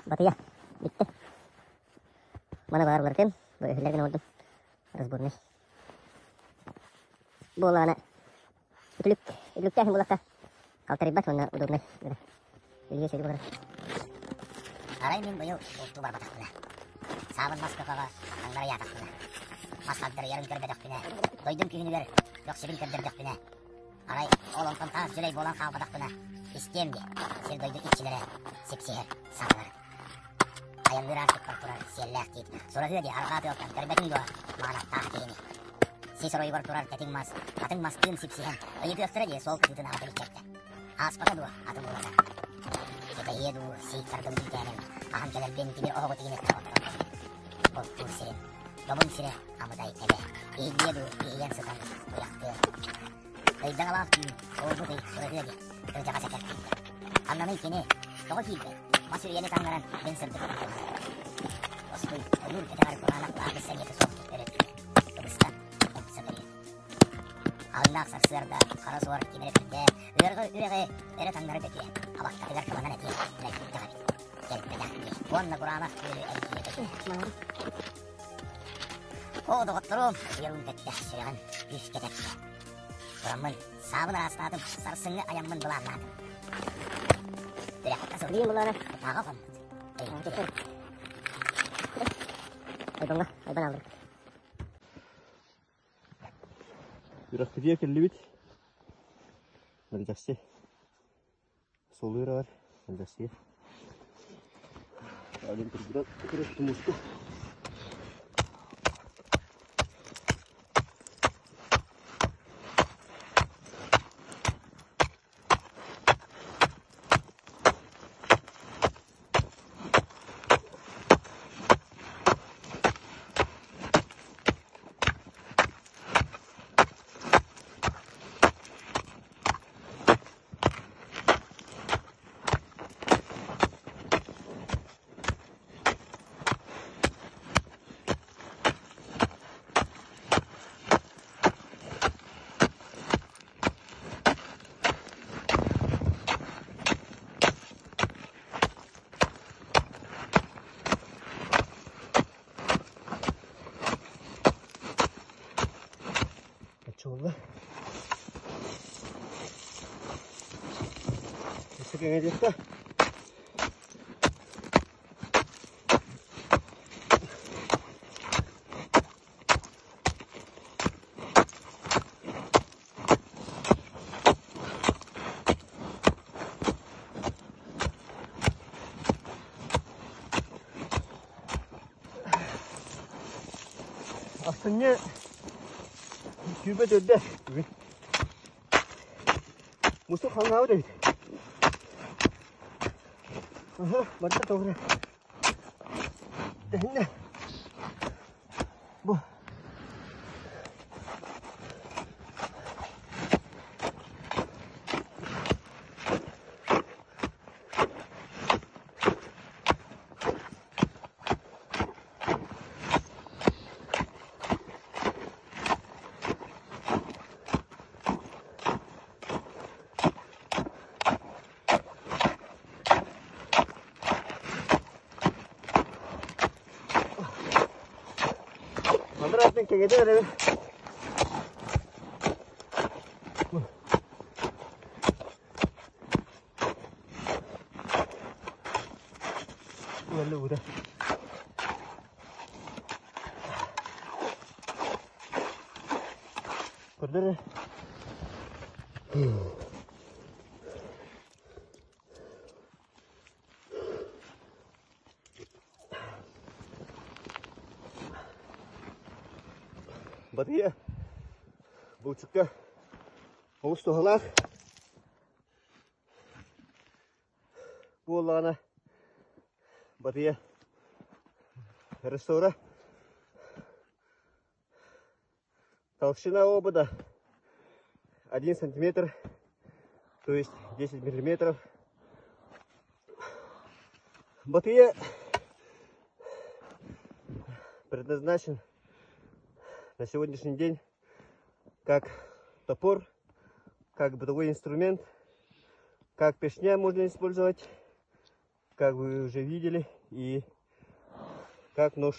Батыйа бүттэ. Маны баар барытын бу өһүлэргин оҥордум. Разборный. Буоллаҕына үтүлүк үтүлүктээһин буоллахха халтарыйбат уонна удобнай Илигэ сөбү буолар. Арай мин быйыл бултуу барбатахпына, саабын мас көхөҕө таҥнары ыйаатахпына, мас хагдарыйарын көрбөтөхпүнэ, дойдум күһүнүгэр көхсүбүн көрдөрдөхпүнэ, Арай ол онтон таас дьүлэй буолан хаалбатахпына, истиэм диэ, сир-дойду иччилэрэ сипсиһэр саҥаларын. Айанныыр аартыкпар турар сиэллээх тиит, сураһыа диэ арҕаа тыалтан көрбөтүҥ дуо маҕанаттаах киһини. Сис оройугар турар тэтиҥ мас, хатыҥ мастыын сипсиһэн, ыйытыахтара диэ суол кытыытын аҕа төрүччэттэ. Ааспата дуо атын уулата. Кэтэһиэ дуу, сиик тардым үүтээним, хаһан кэлэрбин тимир оһоҕу тигинэттэ оттон. Бултуур сирин, добун сирэ амыдай эбэ, иһиллиэ дуу, иһийэн сытан туйахтыа. Ыйдаҥалаах түүн, уолбут ый сураһыа диэн, кырдьаҕас этэр киирдэ. Ханнаный кини, тоҕо киирбэт, мас үрүйэни таҥнаран мин сырдык туһанар. Бостуй, ойуур кэтэҕэр кураанах лаабыс сэниэтэ суох өрөттүлэр. Кыбыстан, умса көрүө. Аһыҥнаах сарсыарда хара суор тимирэ түрдэ, ыарҕа үрэҕи өрө таҥнары көтүө, абаккатыгар кыланан этиэ, мөлтөх эбит. Кэлбэтэх дии. Уонна кураанах күөлү эргийэ көтүө. Оо, доҕотторум, утуйарым кэттэ, сүрэҕим күүскэ тэптэ. Тураммын, саабын араастаатым, сарсыҥҥы айаммын былааннаатым. Үрэххэ сылдьыы булаана кутааҕа хоммут. Өйдүөр. Айбаҥҥа, айбан алдым. Үрэхпитигэр кэллибит. Мэлдьэхси. Суолу бар. Мэлдьэхси. Алин турбута тумусту. Оччолла. Өссө кэҥэтиэххэ. Ахсынньы сүүрбэ төрдө бүгүн. Мустук хаҥаабыт эбит. Аха, барыта тоҕура. Тэһиннэ. Бу Мандар кэҥэтэн эрэбин. Уолла ура. Көрдөр. Батыйа булчукка олус туһалаах. Буоллаҕына Батыйа ресора Толщина обода 1 сантиметр, то есть 10 миллиметров. Батыя предназначен на сегодняшний день как топор, как бытовой инструмент, как пешня можно использовать, как вы уже видели. И как нож.